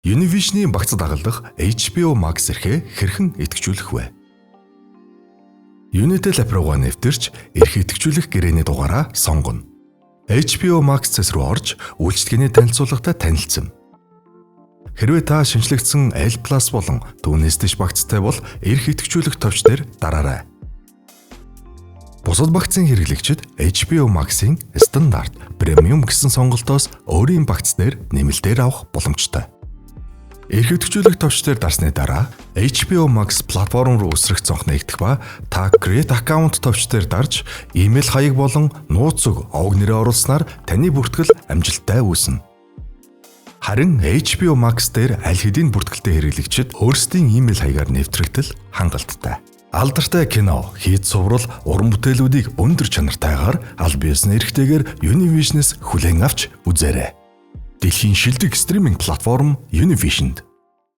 Univision-ийн багцад дагалдах HBO Max эрхээ хэрхэн идэвхжүүлэх вэ? Unitel app руугаа нэвтэрч эрх идэвхжүүлэх гэрээний дугаараа сонгоно. HBO Max цэс рүү орж үйлчилгээний танилцуулгатай танилцсан. Хэрвээ та шинэчлэгдсэн L+ болон түүнээс дээш багцтай бол эрх идэвхжүүлэх товч дээр дараарай. Бусад багцын хэрэглэгчид HBO Max-ийн стандарт, премиум гэсэн сонголтоос өөрийн багц дээр нэмэлтээр авах боломжтой. Эрх идэвхжүүлэх товч дээр дарсны дараа HBO Max платформ руу үсрэх цонх нээгдэх ба та Create Account товч дээр дарж имэйл хаяг болон нууц үг, овог нэрээ оруулснаар таны бүртгэл амжилттай үүснэ. Харин HBO Max дээр аль хэдийн бүртгэлтэй хэрэглэгчид өөрсдийн имэйл хаягаар нэвтрэхдээ л хангалттай. Алдартай кино, хийд цуврал, уран бүтээлүүдийг өндөр чанартайгаар аль биесны эрхтэйгээр Univision-с хүлээн авч үзээрэй. Дэлхийн шилдэг стриминг платформ Univision-д.